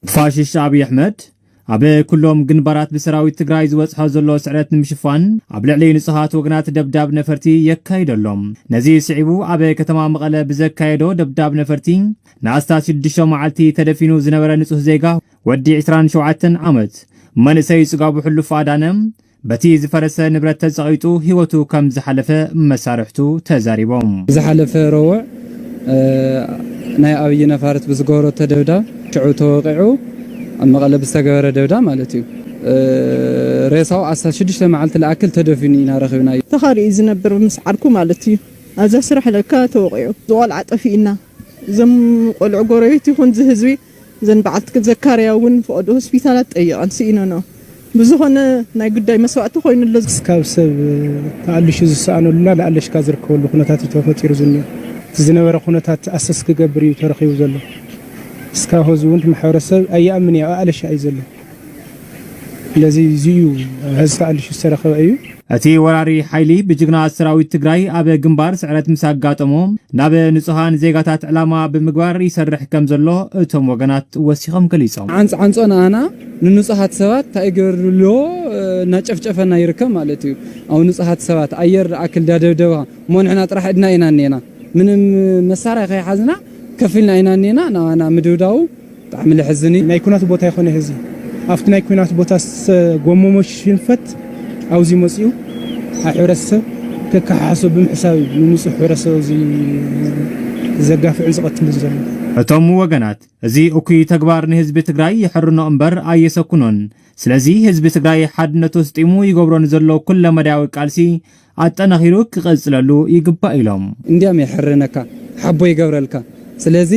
ፋሽስት ኣብይ ኣሕመድ ኣብ ኩሎም ግንባራት ብሰራዊት ትግራይ ዝበፅሖ ዘሎ ስዕረት ንምሽፋን ኣብ ልዕሊ ንጹሃት ወገናት ደብዳብ ነፈርቲ የካይድ ኣሎ። ነዚ ስዒቡ ኣብ ከተማ መቐለ ብዘካየዶ ደብዳብ ነፈርቲ ንኣስታት ሽዱሽተ መዓልቲ ተደፊኑ ዝነበረ ንጹህ ዜጋ ወዲ ዕስራን ሸውዓተን ዓመት መንእሰይ ጽጋቡ ሕሉፍ ኣዳነ በቲ ዝፈረሰ ንብረት ተጸቒጡ ህይወቱ ከም ዝሓለፈ መሳርሕቱ ተዛሪቦም። ዝሓለፈ ረቡዕ፣ እ፣ ናይ ኣብይ ነፋርት ብዝገበሮ ተደብዳብ ሽዑ ተወቒዑ ኣብ መቐለ ብዝተገበረ ደብዳብ ማለት እዩ። እ፣ ሬሳው ኣስታት ሽዱሽተ መዓልቲ ዝኣክል ተደፊኑ ኢና ረኺብናዮ። ተኻርዩ ዝነብር ምስ ዓርኩ ማለት እዩ። ኣብዛ ስራሕ ለካ ተወቒዑ። ዝቖልዓ ጠፊእና። እዞም ቆልዑ ጎረቤት ይኹን ዝህዝቢ፣ እዘን በዓልቲ ዘካርያ እውን ፈቐዶ ሆስፒታላት ጠይቐን ስኢነንኦ። ብዝኾነ ናይ ጉዳይ መስዋእቲ ኮይኑ ኣሎ። እስካብ ሰብ ተኣልሹ ዝሰኣነሉና ለኣለሽካ ዝርከበሉ ኩነታት እዩ ተፈጢሩ ዝኒኦ። እቲ ዝነበረ ኩነታት ኣሰስ ክገብር እዩ ተረኺቡ ዘሎ። እስካብ ሆዚ እውን እቲ ማሕበረሰብ ኣይኣምን እዩ፣ ኣብ ኣለሻ እዩ ዘሎ። ስለዚ እዚ እዩ ሕዚ ተኣልሹ ዝተረኸበ እዩ። እቲ ወራሪ ሓይሊ ብጅግና ሰራዊት ትግራይ ኣብ ግንባር ስዕረት ምስ ኣጋጠሞ ናብ ንጹሃን ዜጋታት ዕላማ ብምግባር ይሰርሕ ከም ዘሎ እቶም ወገናት ወሲኾም ገሊጾም። ዓንጽ ዓንጾ ንኣና ንንጹሃት ሰባት እንታይ ይገብር ኣሎ፣ እናጨፍጨፈና ይርከብ ማለት እዩ። ኣብ ንጹሃት ሰባት ኣየር ኣክል ዳደብደባ እሞ ንሕና ጥራሕ እድና ኢና እኔና። ምንም መሳርያ ከይሓዝና ከፊልና ኢና እኔና። ንኣና ምድብዳቡ ብጣዕሚ ለሕዝን እዩ። ናይ ኩናት ቦታ ይኾነ ህዝቢ ኣብቲ ናይ ኩናት ቦታ ዝተጎመሞ ሽንፈት ኣብዚ መፂኡ ኣብ ሕብረተሰብ ከከሓሕሶ ብምሕሳብ እዩ ንንፁህ ሕብረተሰብ እዚ ዘጋፍዕን ዝቐትልን ዘሎ። እቶም ወገናት፣ እዚ እኩይ ተግባር ንህዝቢ ትግራይ የሕርኖ እምበር ኣየሰኩኖን። ስለዚ ህዝቢ ትግራይ ሓድነቱ ኣስጢሙ ይገብሮ ንዘሎ ኩለመዳያዊ ቃልሲ ኣጠናኺሩ ክቐጽለሉ ይግባእ ኢሎም። እንዲያም የሕርነካ፣ ሓቦ ይገብረልካ። ስለዚ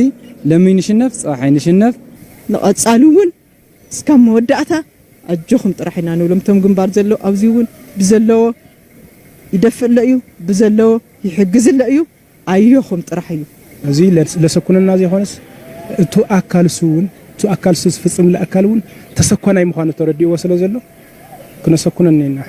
ለሚ ንሽነፍ፣ ጽባሕ ኣይንሽነፍ። ንቐጻሊ እውን እስካብ መወዳእታ ኣጆኹም ጥራሕ ኢና ንብሎም። እቶም ግንባር ዘሎ ኣብዚ እውን ብዘለዎ ይደፍእ ኣሎ እዩ፣ ብዘለዎ ይሕግዝ ኣሎ እዩ። ኣዮኹም ጥራሕ እዩ። እዚ ለስ-፣ ለሰኩነና ዘይኮነስ፣ እቱ ኣካል እሱ እውን፣ እቱ ኣካል እሱ ዝፍጽምለ ኣካል እውን ተሰኳናይ ምዃኑ ተረዲእዎ ስለ ዘሎ፣ ክነሰኩነን እኒና።